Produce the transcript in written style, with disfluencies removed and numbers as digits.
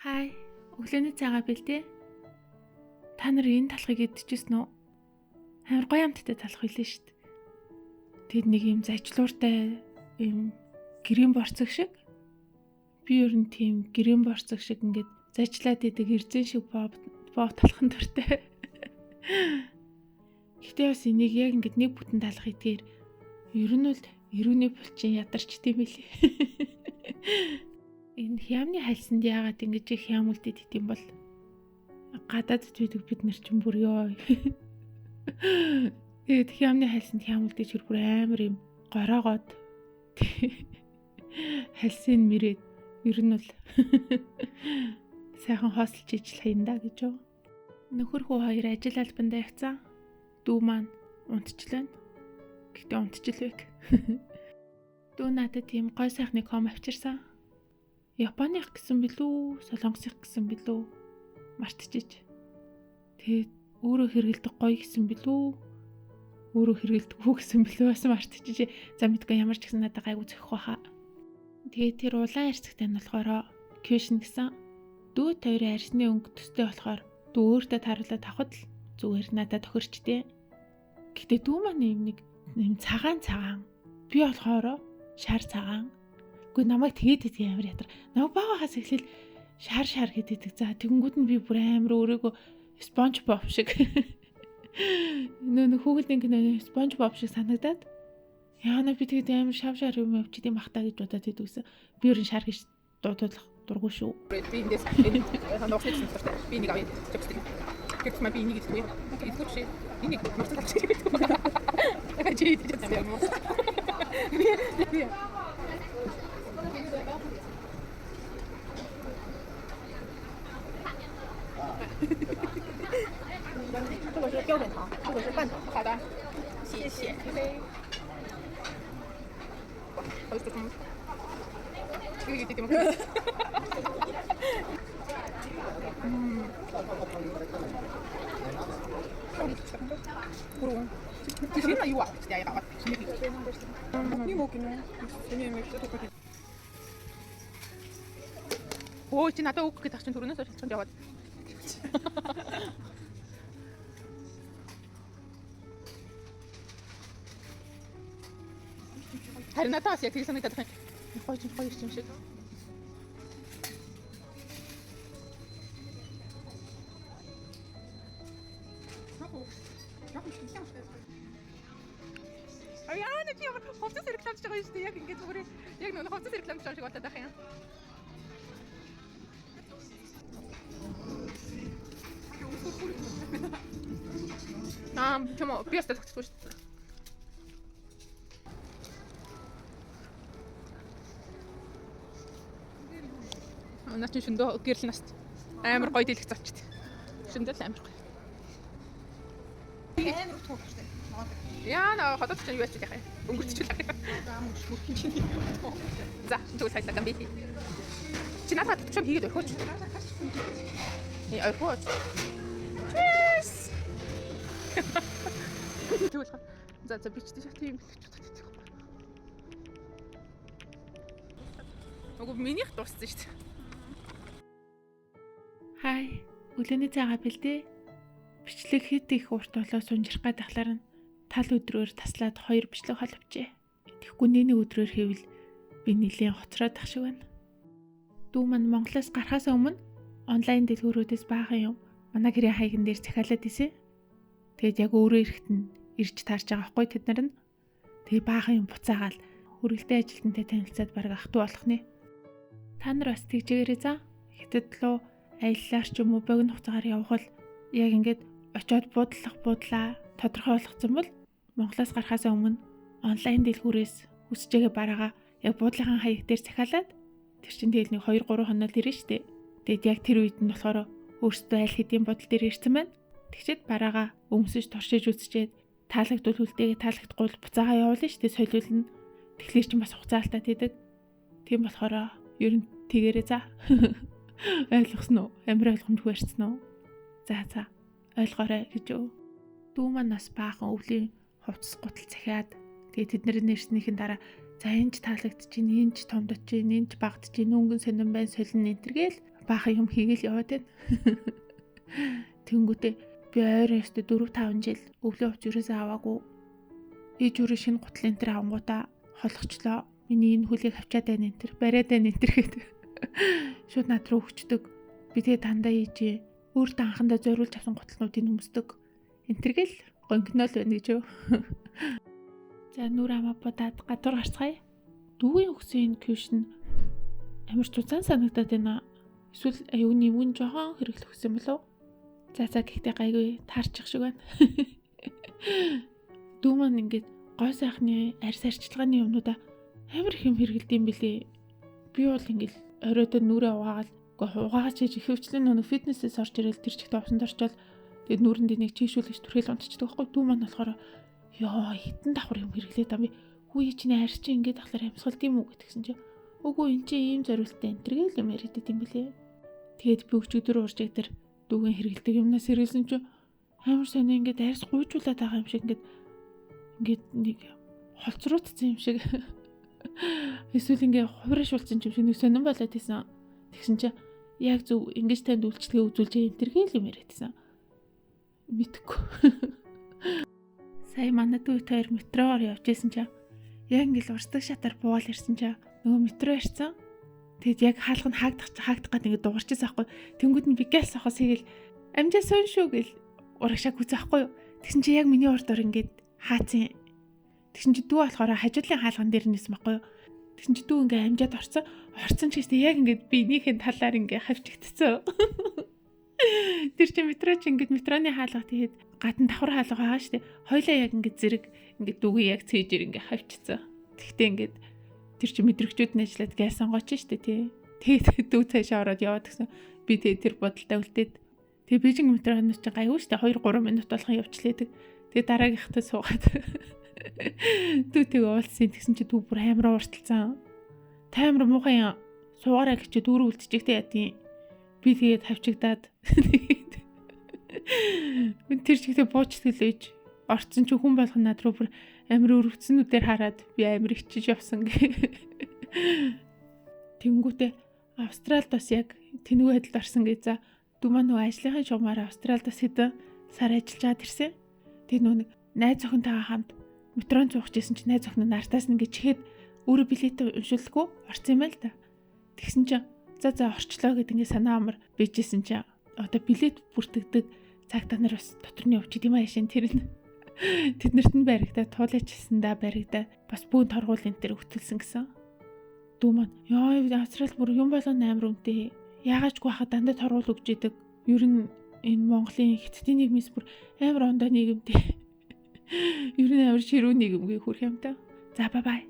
Хай, өглөөний цайгаа бэлдээ. Та нар энэ талхыг идчихсэн үү? Амар гоё амттай талх билээ шүү дээ. Тэд нэг юм зажлууртай юм гэрийн борцог шиг. Би ер нь тийм гэрийн борцог шиг ингээд зажлаад идэг эрзэн шиг боо талхан дуртай. Гэхдээ бас энийг яг ингээд нэг бүтэн талх идэхээр ер нь бол эрүүний булчин ядарч тийм билээ. Энэ хямны хальсанд яагаад ингэж их хям үлдээд идэм бол гадаадд байдаг бид нар чинь бүр ёо. Тэгээд хямны хальсанд хям үлдээж бүр амар юм гороогоод хальсын мөрөөд ер нь бол сайхан хоосолж ижил хаянда гэж юу. Нөхөр хүү хоёр ажил албандаа явцсан. Дүү маань унтчлаа. Гэхдээ унтчихлвэг. Дүү надад тийм гой сайхны ком авчирсан. Японых гэсэн билүү, Солонгосых гэсэн билүү мартчихэж. Тэгээд өөрөө хэрэгэлдэг гоё гэсэн билүү, өөрөө хэрэгэлдэггүй гэсэн билүү бас мартчихэж. За мэдгүй ямар ч гэсэн надад гайгүй зөхөх байхаа. Тэгээд тэр улаан арцагтай нь болохоор кюшн гэсэн. Дүү хоёрын арсны өнгө төстэй болохоор дүү өөртөө тааруулаад авахд л зүгээр надад тохирчтэй. Гэхдээ дүү маань юм нэг юм цагаан цагаан. Би болохоор шар цагаан. Гэхдээ намайг тэгээд идэх амар ятар. Намайг багахаас эхлээл шар шар гэдэг. За тэгэнгүүт нь би бүр амар өөрийгөө SpongeBob шиг. Нөө хүүхэлдэйн киноны SpongeBob шиг санагдаад. Яана би тэгээд амар шав шар юм явчих юм бах та гэж бодоод идэгсэн. Би ер нь шар гэж дуудах дургүй шүү. Би эндээс энэ ногсны дуртай. Би нэг авъя. Чипстик. Гэвч би энийг идэх үү? Идэх үү? Энийг ногсон талчих гэдэг. Чи идэх юм. Би 这个是标准糖，这个是半糖。好的，谢谢。好，这个Өө чи надад үг гэдэг чинь түрүүнээс хойш шалгаж яваад. Харин надад бас яг тийм санагдаад байна. Гоё ч гоё юм шиг. Аяа нэг юм хувцас рекламж байгаа юм шүү дээ. Яг ингэж бүр яг нэг хувцас рекламж байгаа шиг болоод байх юм. Аа, тийм үү. Би ястаа зогсчихгүй шүү дээ. Наа чинь шөндөө гэрэл наст амар гоё дэлгэц авчихдээ. Шөндөө л амар гоё. Амар утга шүү дээ. Яа, наа хотод чинь юу ячиж яхаа. Өнгөрчихлээ. За, тэгвэл хайсаа гам би. Чи надад тутчам хийгээд орхиоч. Ээ, орхиоч. Cheers. Тэгвэл за за би ч тийм гэж бодоод идэх байхгүй. Үгүй минийх дууссан шүү дээ. Хай, өглөөний цайгаа бэлдээ. Бичлэг хэд их урт болоо сунжирх гээд ахлаар нь тал өдрөөр таслаад 2 бичлэг холбожээ. Тэгэхгүй нэг өдрөөр хийвэл би нэлийн хоцроод ах шиг байна. Дүү маань Монголоос гарахаас өмнө онлайн дэлгүүрүүдээс баахан юм манай гэрийн хаяган дээр захиалаад исэн. Тэгээд яг өөрөө ирэхэд нь ирж таарч байгаа байхгүй тэд нар нь. Тэгээ баахан юм буцаагаал хүргэлтийн ажилтнтай танилцаад бараг ах トゥ болох нэ. Та нар бас тэгжээрэй за. Хятад руу аяллаар ч юм уу богино хугацаагаар явах бол яг ингээд очиод буудлах буудлаа тодорхой болгоцсон бол Монголоос гарахаас өмнө онлайн дэлгүүрээс хүсэж байгаа бараагаа яг буудлынхаа хаяг дээр захиалаад тэр чинь тэгэл нэг 2 3 хоног л ирнэ штэ. Тэгэд яг тэр үед нь болохоор өөрсдөө аль хэдийн бодол дээр ирсэн байна. Тэгчээд бараагаа өмсөж туршиж үзчихэд таалагдвал үлдээгээ таалагдахгүй бол буцаагаа явуулна штэ солиулна. Тэгэхээр чинь бас хугацаалтаа тийдэг. Тийм болохоор ер нь тэгээрэй за. Ойлгосон уу? Амар ойлгомжгүй ярьсан уу? За за. Ойлгоорой гэж юу. Дүү маань бас баахан өвлийн хувцас гутал захиад тэгээ тэдний нэрснийхэн дараа за энэ ч таалагдчихээн, энэ ч томдож чинь, энэ ч багтж чинь, өнгөн сонирн байна, солин энэ тэргээл Баахан юм хийгээл яваад байна. Тэнгүүтээ би ойрын өстө 4 5 жил өвлийн хувц ерөөсөө аваагүй. Ээж өөрөө шинэ гутал энэ төр авангуудаа холгочлоо. Миний энэ хөлийг хавчаад байна энэ төр, бариад байна энэ төр гэдэг. Шууд над руу өгчдөг. Би тэгээ дандаа ээжээ өөртөө анхандаа зориулж авсан гутлнуудыг өмсдөг. Энэ төргээл гонкнол байна гэж юу. За нүр амаа будаад гадуур гарцгаая. Дүүгийн өгсөн энэ кюшн амар зузаан санагдаад байна. Эсвэл аюу нэмгэн жоохон хэрэглэх гэсэн болов уу? За гэхдээ гайгүй таарчих шиг байна. Дүү маань ингээд гой сайхны арьс арчилгааны юмнуудаа амар их юм хэрэгэлдэм билээ. Би бол ингээд оройдоо нүрээ угаагаал угаагач хийж ихэвчлэн нөгөө фитнесээс орж ирэл тэр чигтээ усанд орчвол тэгээд нүрэнд нэг чийшүүлэгч түрхэл унтчихдаг байхгүй. Дүү маань болохоор ёо хитэн давхар юм хэрэглээд байгаа юм. Хүү чиний арьс чи ингээд ахлаар амьсгалд юм уу гэтгсэн чи. Үгүй эн чи ийм зориулттай энэ төргээл юм яриад идэм билээ. Тэгээд би өчигдөр ууржиг тэр дүүгийн хэрэгэлдэг юмнаас хэрэгэлсэн чи амар сони ингээд арьс гуйжуулаад байгаа юм шиг ингээд нэг холцруулцсан юм шиг. Эсвэл ингээ хувирашуулсан юм шиг нэг сонирн болоод исэн. Тэгсэн чи яг зөв ингэж танд үйлчлэгээ үзүүлж энэ төргээл юм яриад исэн. Мэдхгүй. Сая манай дүү хоёр метроор явж исэн чи яг ингээл урсдаг шатаар буугаал ирсэн чи нөгөө метро ирсэн. Тэгэд яг хаалга нь хаагдах гад ингээд дуурчихсан байхгүй. Тэнгүүд нь би гал сохос хийгээл амжаа сон шүү гэл урагшаа гүцээ байхгүй юу. Тэгсэн чи яг миний урд ор ингээд хаацсан. Тэгсэн чи дүү болохоор хажуудлын хаалган дээр нэсэн байхгүй юу. Тэгсэн чи дүү ингээд амжаад орсон. Орсон ч гэсэн яг ингээд биенийхэн талаар ингээд хавчигдсан. Тэр чи метро чи ингээд метроны хаалга тэгээд гадна давхар хаалга байгаа шүү дээ. Хоёлаа яг ингээд зэрэг ингээд дүүгийн яг цээжээр ингээд хавчицсан. Тэгтээ ингээд тэр чи мэдрэгчүүд нь ажиллаад газ сонгооч шүү дээ тий. Тэгээд дүү цаашаа ороод яваад гэсэн. Би тэгээд тэр бодолтой үлдээд тэгээд Бээжин метроноос чи гайгүй шүү дээ. 2 3 минут болгон явчлээдэг. Тэгээд дараагийнхтай суугаад дүүтэйг уулзсан. Тэгсэн чи дүү бүр амар уурталцсан. Та амар муухай суугаараа гэж чи дүүрээ үлдчихтэй ядгийн. Би тэгээд хавчигдаад тэр чигтээ буучтгэлээж орцсон чи хүн болгон над руу бүр амар өрөвцснүүдээр хараад би амар ичиж явсан гэ. Тэнгүүтээ Австралид бас яг тэнүү байдалд орсон гэ. За дүү маань нөгөө ажлынхаа шугамаар Австралид бас хэдэн сар ажиллаж байгаад ирсэн. Тэгээ нөгөө нэг найз охинтойгоо хамт метронд суух гэсэн чи найз охин нь артаас нь ингэ чихээд өөрөө билет уншуулгүй орсон юм байл та. Тэгсэн чи за орчлоо гэд ингэ санаа амар бийжсэн чи одоо билет бүртгэдэг цаг та нар бас дотор нь явчих юм аашин тэр нь тэднэрт нь баригдаа туулайчсандаа баригдаа бас бүүн торгуул энэ төр хөтөлсөн гэсэн. Дүү маань ёо Австрал бүр юм болгоно амар үнэтэй. Яагаачгүй хахад дандаа торгуул өгч идэг. Ер нь энэ Монголын хятадын нийгмээс бүр амар ондоо нийгэмтэй. Ер нь амар ширүү нийгэмгүй хөрх юм та. За бай бай.